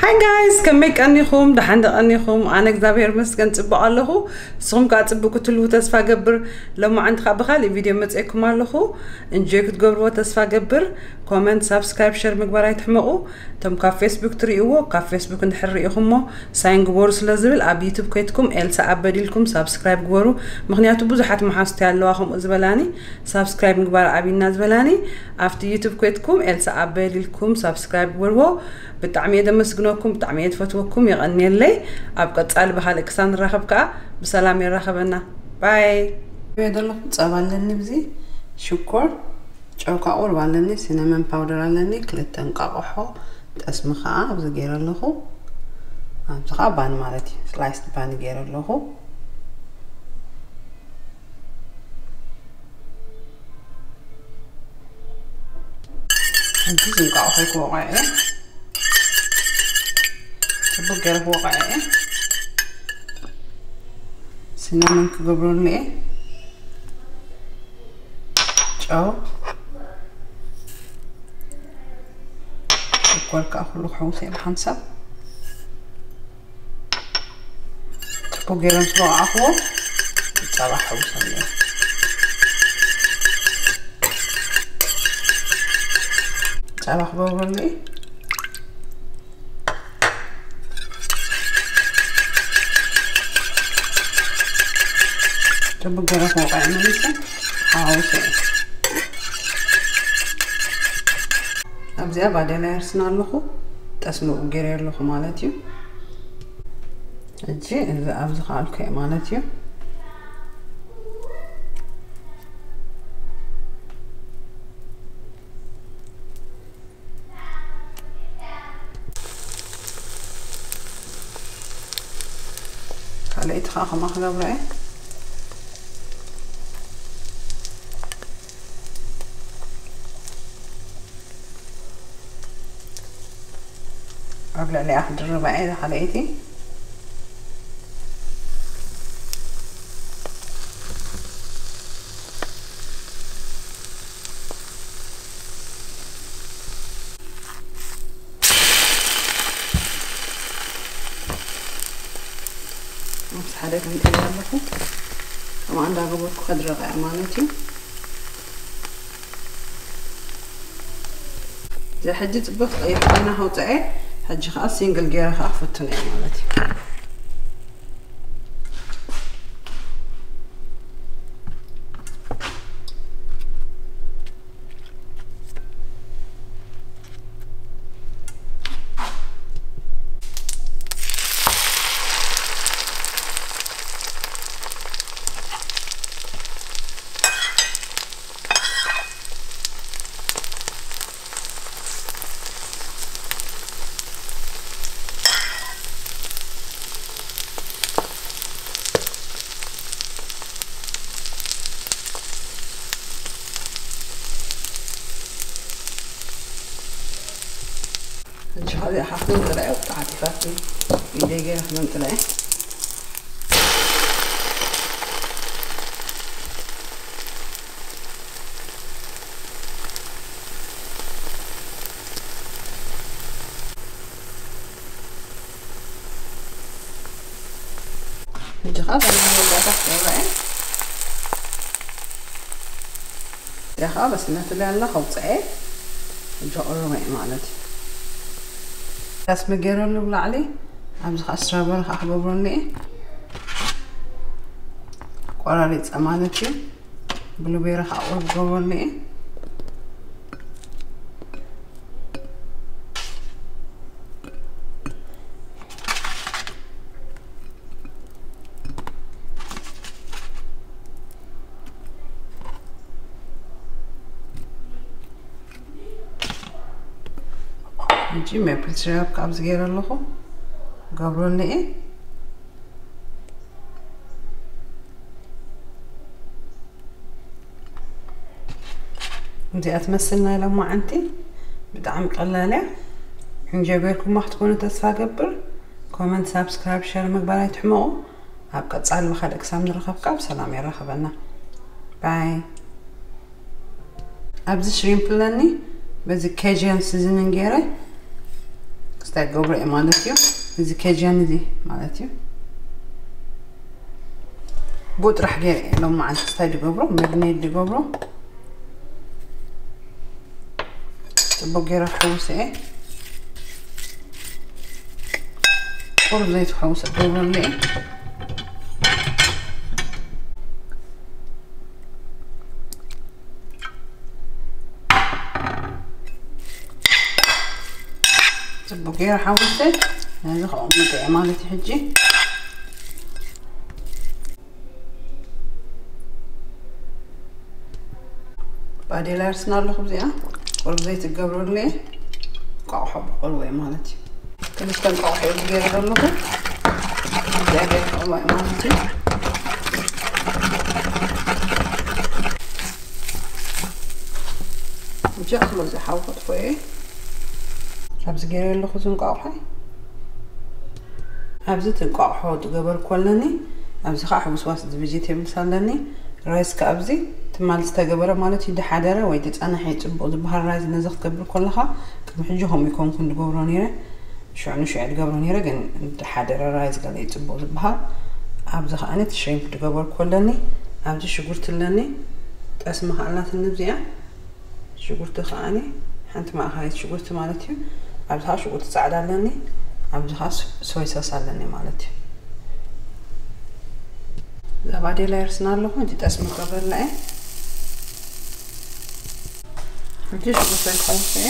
Hi guys፣ ከመይ ቀኒኹም? ደሓን ዶ ቀኒኹም? ኣነ እግዚኣብሔር ይመስገን ጽቡቕ ኣለኹ። ንስኹም ከኣ ጽቡቕ ክትህልዉ ተስፋ ገብር። ሎማዓንቲ ከኣ ብኻልእ ቪድዮ መጺኤኩም ኣለኹ። እንጆይ ክትገብርዎ ተስፋ ገብር። ኮመንት፣ ሳብስክራይብ፣ ሸር ምግባር ኣይትሕመቑ። እቶም ካብ ፌስቡክ ትርእይዎ፣ ካብ ፌስቡክ እንድሕር ርኢኹሞ ሳይን ግበሩ ስለ ዝብል ኣብ ዩቱብ ከይትኩም ኤልሳ ኣበድ ኢልኩም ሳብስክራይብ ግበሩ። ምኽንያቱ ብዙሓት መሓዙተይ ኣለዋ ከምኡ ዝበላኒ፣ ሳብስክራይብ ምግባር ኣብይና ዝበላኒ። ኣብቲ ዩቱብ ከይትኩም ኤልሳ ኣበድ ኢልኩም ሳብስክራይብ ግበርዎ። ብጣዕሚ እየ ደመስግነኩም፣ ብጣዕሚ እየ ትፈትወኩም። የቐንየለይ። ኣብ ቀጻሊ ብኻልእ ክሳብ ንራኸብ ከኣ ብሰላም የራኸበና። ባይ። እየ ዘለኹ ጸባ ኣለኒ፣ ብዚ ሽኮር፣ ጨው ከኣ ቁሩብ ኣለኒ፣ ሲነመን ፓውደር ኣለኒ፣ ክልተ እንቃቆሖ፣ ጠስሚ ከኣ ኣብዚ ገይረ ኣለኹ። ኣብዚ ከኣ ባኒ ማለት እዩ፣ ስላይስድ ባኒ ገይረ ኣለኹ። ሕጂ ዝንቃቆሖ ክወቕዖ እየ። ጽቡቅ ገይረ ክወቕዖ እየ። ሲናመን ክገብረሉ እየ። ጨው፣ ሽኮር ከኣ ኩሉ ክሕውስ እየ ብሓንሳብ። ጽቡቅ ገይረ ምስ ወቕዕክዎ ጸባ ክሕውሰሉ እየ። ጸባ ክገብረሉ እየ። ጽቡቅ ገይረ ክወቕዕ መሊሰ ክሓውሶ እየ። ኣብዚኣ ባዴላ የርስና ኣለኹ፣ ጠስሚ እውን ገይረ ኣለኹ ማለት እዩ። ሕጂ እዚ ኣብዚ ከኣልኩ እየ ማለት እዩ። ካልኣይቲ ኸዓ ከምኣ ክገብራ እየ። ኣብ ልዕሊኣ ክድርባ እየ እዛ ካልኣይቲ። ምስ ሓደ ገንጠል ኣለኹ። ከምኣ እንዳገበርኩ ከድርቓ እየ ማለት እዩ። እዚ ሕጂ ጽቡቅ ቀይሕ ኮይና ከውጽአ እየ። ሕጂ ከኣ ሲንግል ገይረ ከኣ ክፍትኖ እየ ማለት እዩ። ሕጂ ካብዚኣ ሓፍ መንጥላ እየ፣ ተዓጢፋትኒ ኢደይ ገይረ ክመንጥላ እየ። ሕጂ ኸዓ እዛ ናይ መወዳእታ ክገብራ እየ። እዚኣ ኸዓ በሲላትለይ ኣላ፣ ከውፅአ እየ። ሕጂ ክቕርባ እየ ማለት እዩ። ጠስሚ ገይረሉ ብላዕሊ፣ ኣብዚ ኸዓ ስትራበሪ ኸዓ ክገብረሉ እየ። ቆራሪፀ ማለት እዩ። ብሉቤሪ ኸዓ ቁሩብ ክገብረሉ እየ። ሕጂ ሜፕል ሲራፕ ካብዚ ገይረ ኣለኹ፣ ገብረሉ እየ። እዚኣ ትመስል ናይ ሎማዓንቲ፣ ብጣዕሚ ቀላል እያ። እንጆይ ጌርኩማ ክትኮኑ ተስፋ ገብር። ኮመንት፣ ሳብስክራይብ፣ ሸር ምግባር ኣይትሕመቑ። ኣብ ቀጻሊ ብኻልእ ክሳብ ንራኸብ ከኣ ብሰላም የራኽበና። ባይ። ኣብዚ ሽሪምፕ ኣለኒ፣ በዚ ኬጅያን ሲዝኒንግ ገይረ ክስታይ ገብሮ እየ ማለት እዩ። እዚ ኬጃን እዚ ማለት እዩ። ብኡ ጥራሕ ገይረ እየ ሎም መዓልቲ ክስታይ ዝገብሮ፣ መግነይ ዝገብሮ። ጽቡቅ ገይረ ክሕውስ እየ። ቁሩብ ዘይቲ ክሕውስ እገብረሉ እየ። ጽቡቅ ገይረ ሓዊሰ ነዚ ከቕምጦ እየ ማለት እዩ። ሕጂ ባዴላ የርስና ኣለኹ። እዚኣ ቁሩብ ዘይቲ ክገብረሉ እየ። እንቋቑሖ ብቆልዎ እየ ማለት እዩ። ክልተ እንቋቑሖ እየ ገይረ ዘለኹ። እዚኣ ገይረ ክቆልዋ እየ ማለት እዩ። እጂ ኣኽሎ እዚ ሓው ከጥፎ እየ። ኣብዚ ገይረ ኣለኹ እዚ እንቋቑሖ። ኣብዚ እቲ እንቋቑሖ ዝገበርኩ ኣለኒ። ኣብዚ ከዓ ሕውስዋስ እዚ ቬጀቴብልስ ኣለኒ። ራይስ ከዓ ኣብዚ ትማል ዝተገበረ ማለት እዩ፣ ዝሓደረ ወይ ዝፀነሐ እዩ ፅቡቕ ዝበሃል ራይስ። ነዚ ክትገብር ከለኻ ቅድሚ ሕጂ ከምኡ ይኮንኩን ዝገብሮ ነይረ። ሽዑ ንሽዑ ዝገብሮ ነይረ፣ ግን ዝሓደረ ራይስ ገለ እዩ ፅቡቕ ዝበሃል። ኣብዚ ከዓ እቲ ሽሪምፕ ዝገበርኩ ኣለኒ። ኣብዚ ሽጉርቲ ኣለኒ። ጠስሚ ከዓ ኣላትኒ እዚኣ። ሽጉርቲ ከዓኒ ሓንቲ ማእኸላይት ሽጉርቲ ማለት እዩ። ኣብዚ ከዓ ሽጉርቲ ጻዕዳ ኣለኒ። ኣብዚ ከዓ ስ-፣ ሶይ ሶስ ኣለኒ ማለት እዩ። እዛ ባዴላ የርስና ኣለኹ። እቲ ጠስሚ ክገብረልና እየ። እቲ ሽጉርቲ ክሓውስ እየ።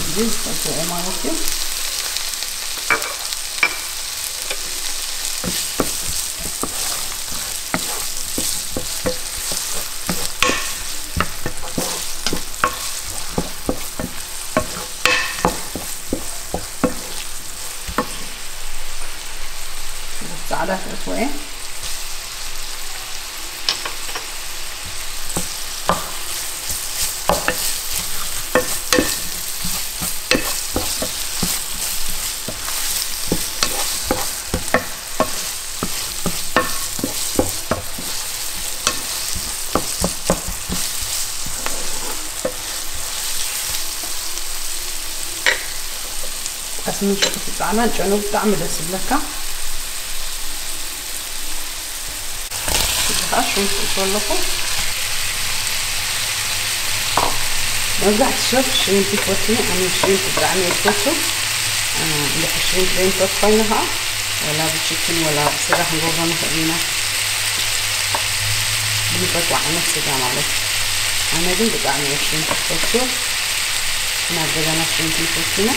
እዚ ዝፈትዎ ማለት እዩ። ጻዕዳ ፍትወ እየ። ጠስምን ሽጉርቲ ጻዕዳን ጨኑ ብጣዕሚ ደስ ዝብለካ። እዚ ከዓ ሽምቲ እትወለኹ መብዛሕቲ ሰብ ሽምቲ ይፈትኒ፣ ኣነ ሽምቲ ብጣዕሚ እየ ዝፈቱ። እንድሕር ሽምቲ ዘይንፈት ኮይና ከዓ ወላ ብችክን ወላ ብስጋ ክንገብሮ ንኽእል ኢና። ንፈትዎ ዓይነት ስጋ ማለት እዩ። ኣነ ግን ብጣዕሚ እየ ሽምቲ ዝፈቱ። ናብ ገዛና ሽምቲ ይፈቱ ኢና።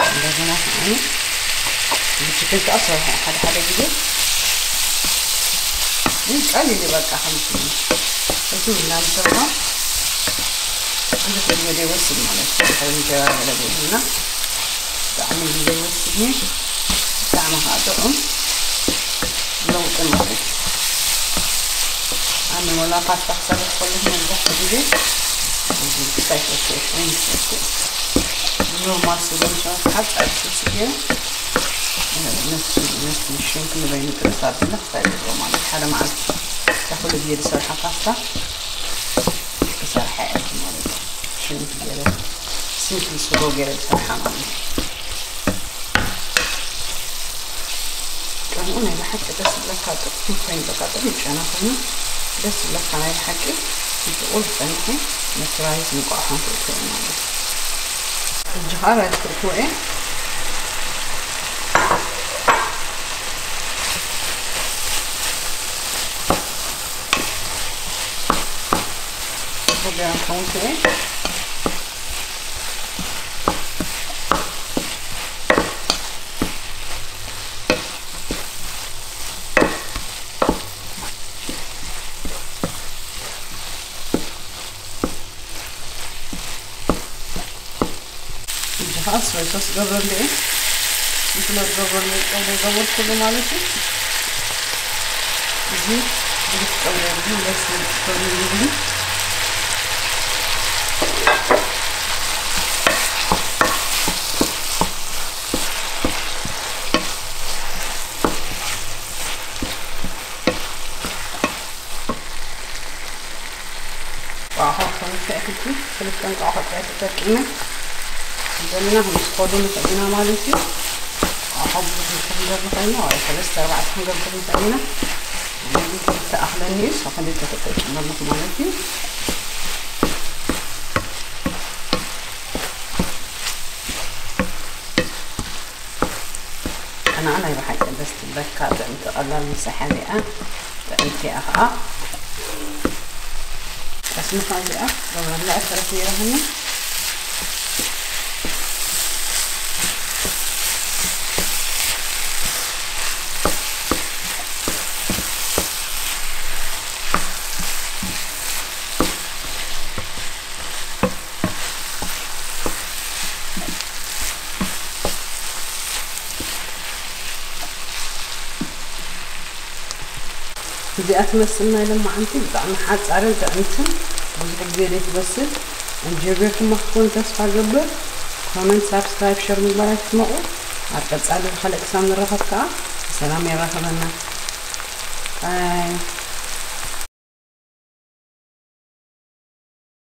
እንደገና ከዓኒ ብችክን ከዓ ሰርሐ ሓደ ሓደ ግዜ። ግን ቀሊል እዩ በቃ ከምዚ እዚ እናምሰልካ ብዙሕ ግዜ ዘይወስድ ማለት እዩ። እንጀራ ገለ ዘይብልና ብጣዕሚ ግዜ ይወስድ እዩ። ብጣዕሚ ከዓ ጥዑም ለውጢ ማለት እዩ። ኣነ ወላ ፓስታ ክሰርሕ ከለኹ መብዛሕትኡ ግዜ እዚ ክሳይ ፈትሽ ወይ ምስ ፈትሽ ኖርማል ስለ ዝሰርሕ ሓጻር ስስ ገይረ ነቲ ነቲ ሽንክ ንበይኑ ጥብስ ኣቢለ ክሳይ ፈትሽ ማለት ሓደ መዓልቲ እታ ኩሉ ግዜ ዝሰርሓ ፓስታ ክሰርሓ እየ ማለት እዩ። ሽንክ ገይረ ሲምፕል ስጎ ገይረ ዝሰርሓ ማለት እዩ። ጨንኡ ናይ ብሓቂ ደስ ዝብለካ ጥዑም ኮይኑ በቃ ጥዑም ጨና ኮይኑ ደስ ዝብለካ ናይ ብሓቂ ንፍቑር ዝጸንሐ ነቲ ራይስ እንቋቑሖን ክእትዎ ማለት እዩ። ሕጂ ኸዓ ራይስ ክእትዎ እየ። ጽቡቕ ገይረ ክኸውን ክእየ። እዚ ከዓ ሶይ ሶስ ገብረሉ እየ። ንፍለ ዝገብረሉ ጨው ዘይገበርኩሉ ማለት እዩ። እዚ ጨው ደርቢ ለስ ጨው ይብሉ። ቋቋ ከምቲ እሕቲ ክልተ እንቋቑሖ ጥራይ ተጠቂመ። ዘለና ምስ ኮዱ ንኽእል ኢና ማለት እዩ። ቋቋ ብዙሕ ክንገብር ኾይኑ፣ ወይ ሰለስተ ኣርባዕተ ክንገብር ንኽእል ኢና። ስለዚ ክልተ ኣኽለኒ እዩ፣ እሱ ክልተ ተጠቂመ ኣለኹ ማለት እዩ። ቅንኣ ናይ ብሓቂ ደስ ትብለካ፣ ጥዕምቲ ቀላል ምሳሕ እያ እዚኣ፣ ጥዕምቲ እያ ኸዓ። ጠስሚ ኸዓ እዚኣ ገብረላ እያ፣ ተረፍ ነይራትኒ። እዚኣ ትመስል ናይ ሎማዓንቲ ብጣዕሚ ሓጻርን ጥዕምትን፣ ብዙሕ ግዜ ዘይትበስል። እንጀርቢርኩማ ክትኮኑ ተስፋ ገብር። ኮመንት፣ ሳብስክራይብ፣ ሸር ምግባር ኣይትጥመቑ። ኣብ ቀጻሊ ብኻልእ ክሳብ ንራኸብ ከኣ ብሰላም የራኽበና። ባይ።